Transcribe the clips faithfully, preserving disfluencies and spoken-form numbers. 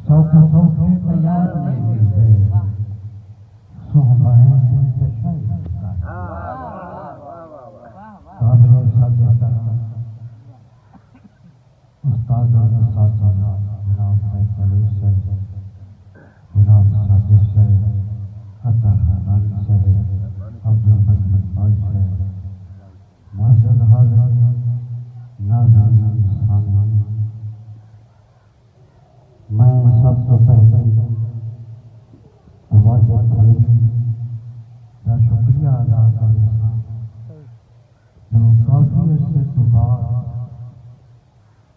سوکھے سوکھے تیار نہیں ملدے، سہبائیں دے تشائی کر۔ قابل ساجد طرح استاد، اساتذہ جناب بھائی بلوچ صاحب، جناب ساجد صاحب، عطا حنان صاحب، عبدالمجید بھائی صاحب، معزز حاضرین، ناظرین، سامعین، میں سب توں پہلے واجد تھلوی دا شکریہ ادا کریساں جو کافی عرصے توں بعد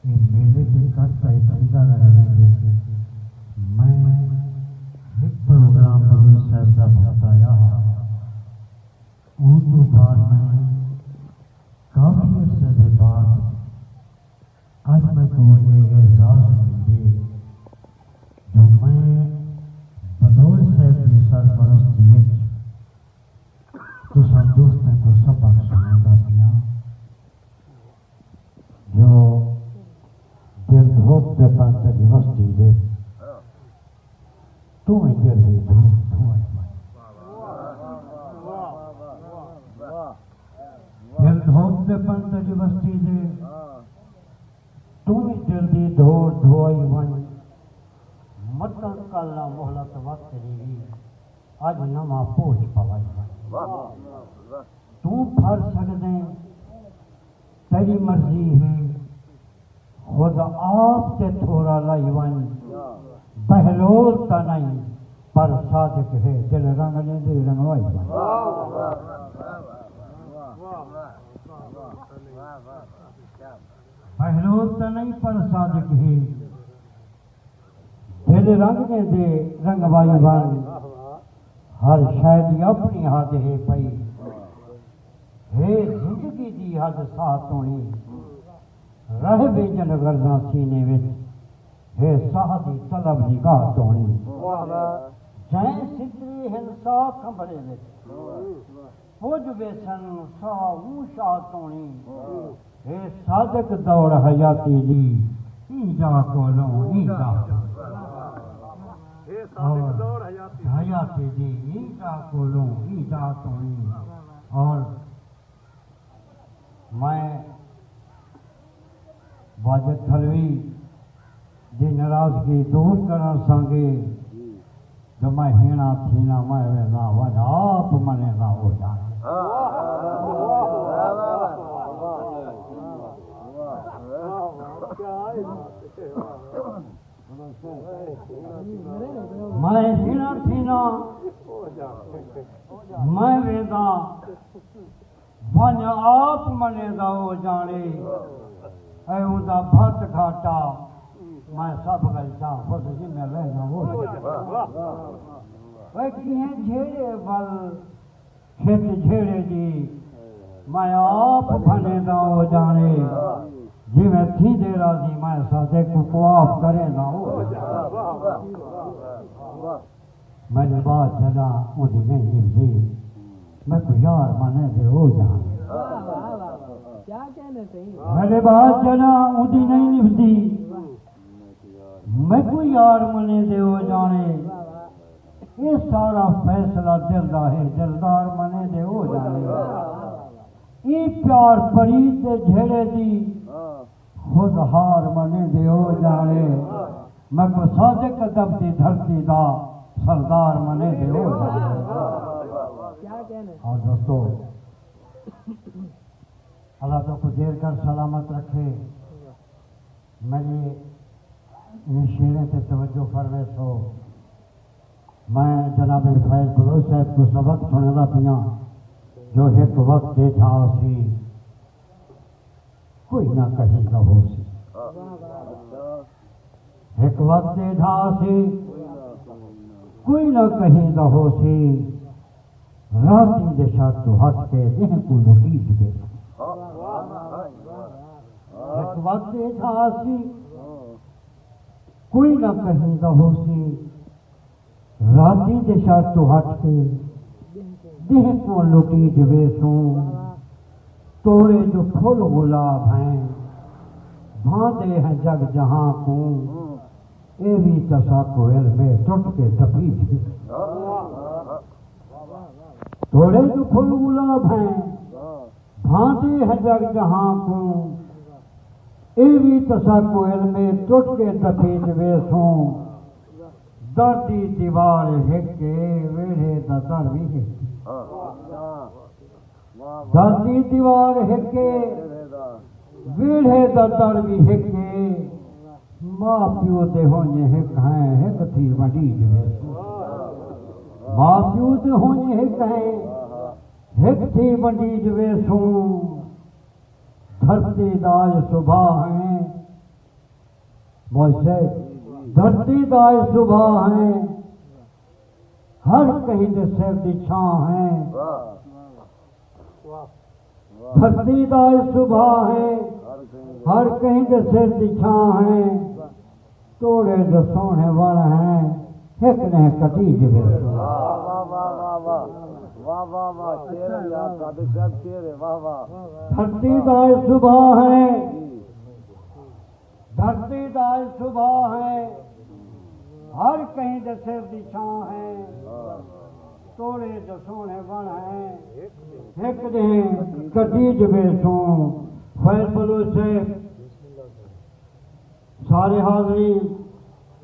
اے میلے تے کٹ پئے تھیندا رہ ونڄے۔ میں ہک پروگرام بلوچ صاحب دا بھگتایا ہا، اوں توں بعد میں کافی عرصے دے بعد اڄ میکوں اے اعزاز ملدے جو میں بلوچ صاحب دی سرپرستی وچ تساں دوستیں کوں سبق سݨیندا پیاں جو دل دھوپ دے پن تیݙی وستی دے، توں ہی دل دی دھوپ دھوئے۔ دل دھوپ دے پن تیݙی وستی دے، توں ہی دل دی دھوڑ دھوائی ونڄ۔ متاں کل آ مہلت وقت ݙیوی، اڄ نواں پوچھ پوائی ونڄ۔ توں پھر سڳدیں، تیݙی مرضی ہے، خود آپ تے تھورا لائی ونڄ۔ بہلول تاں نئیں پر صادق ہے، دل رنگ ݙیندے رنگوائی ونڄ۔ بہلول تاں نئیں پر صادق ہے، دل رنگ ݙیندے رنگوائی ونڄ۔ ہر شئے دی اپݨی حد ہے پئی، ہے زندگی دی حد ساہ توݨی۔ رہ ویندن غرضاں سینے وچ، ہے ساہ دی طلب نگاہ توݨی۔ جئیں سدری ہن ساہ کھنبھڑے وچ، پڄ ویسن ساہ اوں شاہ توݨی۔ ہے صادق دور حیاتی دی، ایں جاہ کولوں ایں جاہ توݨی۔ اور حیاتی دی، ایں جاہ کولوں ایں جاہ توݨی۔ اور میں واجد تھلوی دی ناراضگی دور کرݨ سانگے جو میں ہیݨا تھینا، میں وینداں ونڄ آپ منینداں او جاݨے۔ میں ہیݨا تھینا، میں وینداں ونڄ آپ منینداں او جاݨے، اے اوندا بھت گھاٹا، میں سب ڳلتاں خود ذمہ لینداں او جاݨے۔ اے کہیں جھیڑے ول کھت جھیڑے دی، میں آپ بھنینداں او جاݨے، جیویں تھیندے راضی میں صادق کوں معاف کرینداں او جاݨے۔ میݙے بعد جݙاں اوندی نئیں نبھدی، میکوں یار منیندے او جاݨے۔ واہ، واہ، واہ، واہ۔ کیا کہنے سئیں۔ میݙے بعد جݙاں اوندی نئیں نبھدی، میکوں یار منیندے او جاݨے۔ واہ، واہ۔ اے سارا فیصلہ دل دا ہے، دلدار منیندے او جاݨے۔ ایں پیار پریت دے جھیڑے دی، خود ہار منیندے او جاݨے۔ میکوں صادق ادب دی دھرتی دا سردار منیندے او جاݨے۔ اور دوستو، اللہ تہاکوں دیر کر سلامت رکھے۔ میݙے انہیں شعریں تے توجہ فرویسو۔ میں جناب فیض بلوچ صاحب کوں سبق سݨیندا پیاں جو ہک وقت ایجھا آسی، کوئی نہ کہیں دا ہوسی۔ ہک وقت ایجھا آسی، کوئی نہ کہیں دا ہوسی، راتی دے شر توں ہٹ کے ݙینہہ کوں لٹی ݙیوے۔ ہک وقت ایجھا آسی، کوئی نہ کہیں دا ہوسی، راتی دے شر توں ہٹ کے ݙینہہ کوں لٹی ݙیویسوں۔ توڑے جو پھل گلاب ہیں، بھاندے ہیں جگ جہاں کوں۔ اے وی تساکوں علم ہے، ٹٹ کے دفیج۔ توڑے جو پھل گلاب ہیں، بھاندے ہیں جگ جہاں کوں۔ اے وی تساکوں علم ہے، ٹٹ کے دفیج ویسوں۔ در دی دیوار ہک ہے، ویڑھے دا در وی ہک ہے۔ در دی دیوار ہک ہے، ویڑھے دا در وی ہک ہے۔ ماء پیو دے ہونجے ہک ہیں، ہک تھی ونڈیج ویسوں۔ ماء پیو دے ہونجے ہک ہیں، ہک تھی ونڈیج ویسوں۔ دھرتی دا اج سبھا ہیں، موج صاحب، دھرتی دا اج سبھا ہیں، ہر کہیں دے سر دی چھاں ہیں۔ دھرتی دا اج سبھا ہیں، ہر کہیں دے سر دی چھاں ہیں۔ توڑے جو سوہݨے وݨ ہیں، ہک ݙینہہ کٹیج ویسوں۔ واہ، واہ، واہ، واہ، واہ۔ واہ، واہ، واہ، شعر ہے یار، صادق صاحب، شعر ہے، واہ، واہ۔ دھرتی دا اج سبھا ہیں، جی۔ دھرتی دا اج سبھا ہیں، ہر کہیں دے سر دی چھاں ہیں۔ توڑے جو سوہݨے وݨ ہیں، ہک ݙینہہ کٹیج ویسوں۔ فیض بلوچ صاحب، سارے حاضرین،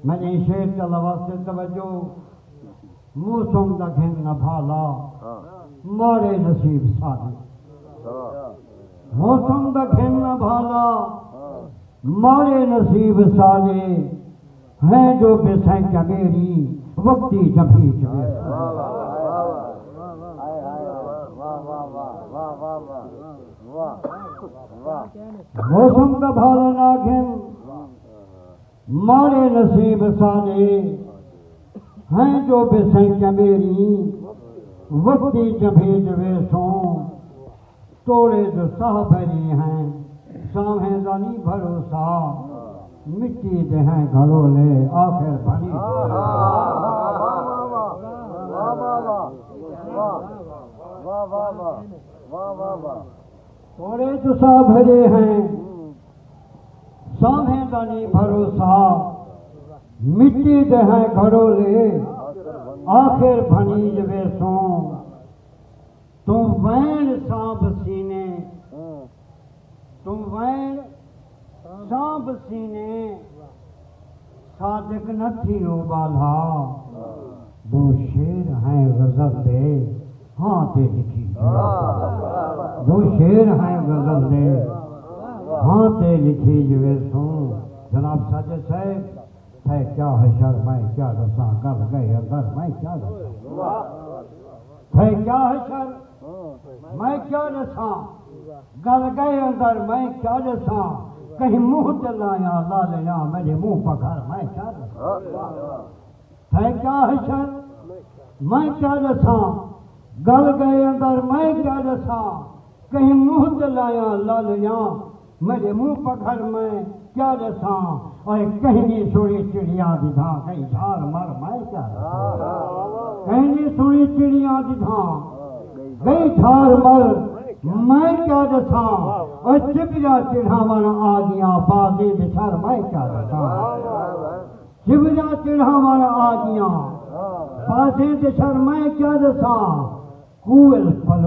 میں ایں شعر تے واسطے توجہ۔ موسم دا گھن نہ بھالا، ہاں۔ ماڑے نصیب ساݙے۔ ہاں۔ موسم دا گھن نہ بھالا، ہاں۔ ماڑے نصیب ساݙے۔ ہیں جو بے سینکیاں میری، وقتی جمہی چ ویسوں۔ واہ، واہ، واہ، واہ۔ موسم دا بھالا نہ گھن، ماڑے نصیب ساݙے۔ ہیں جو بے سینکیاں میری، وقتی جمہی چ ویسوں۔ توڑے جو ساہ بھری ہیں، سانویں دا نی بھروسہ، مٹی دے ہیں گھڑولے، آخر بھری۔ واہ، واہ، واہ۔ واہ، واہ، واہ۔ واہ، واہ، واہ۔ توڑے جو ساہ بھری ہیں، سانویں دا نی بھروسہ، مٹی دے ہیں گھڑولے، آخر بھنیج ویسوں۔ توں وین سانبھ سینے، ہوں۔ توں وین سانبھ سینے، صادق نہ تھی او ٻالھا۔ ݙو شعر ہیں غزل دے، ہاں تے لکھی۔ ݙو شعر ہیں غزل دے، ہاں تے لکھی ویسوں۔ جناب ساجد صاحب، تھئے کیا حشر میں کیا ݙساں، گل ڳئے اندر میں کیا ݙساں۔ تھئے کیا حشر میں کیا ݙساں، گل ڳئے اندر میں کیا ݙساں۔ کہیں منہ تے لایا لالیاں، میݙے منہ پگھر میں کیا ݙساں۔ تھئے کیا حشر میں کیا ݙساں، گل ڳئے اندر میں کیا ݙساں۔ کہیں منہ تے لایا لالیاں، میݙے منہ پگھر میں کیا ݙساں۔ اے کہیں نی سݨی چڑیاں دی دھاں، ڳئی جھار مر میں کیا ݙساں۔ کہیں نی سݨی چڑیاں دی دھاں، ڳئی جھار مر میں کیا ݙساں۔ اے چپڑیاں چڑھاوݨ آ ڳیاں، بازیں دے شر میں کیا ݙساں۔ چپڑیاں چڑھاوݨ آ ڳیاں، بازیں دے شر میں کیا ݙساں۔ کوئل پلو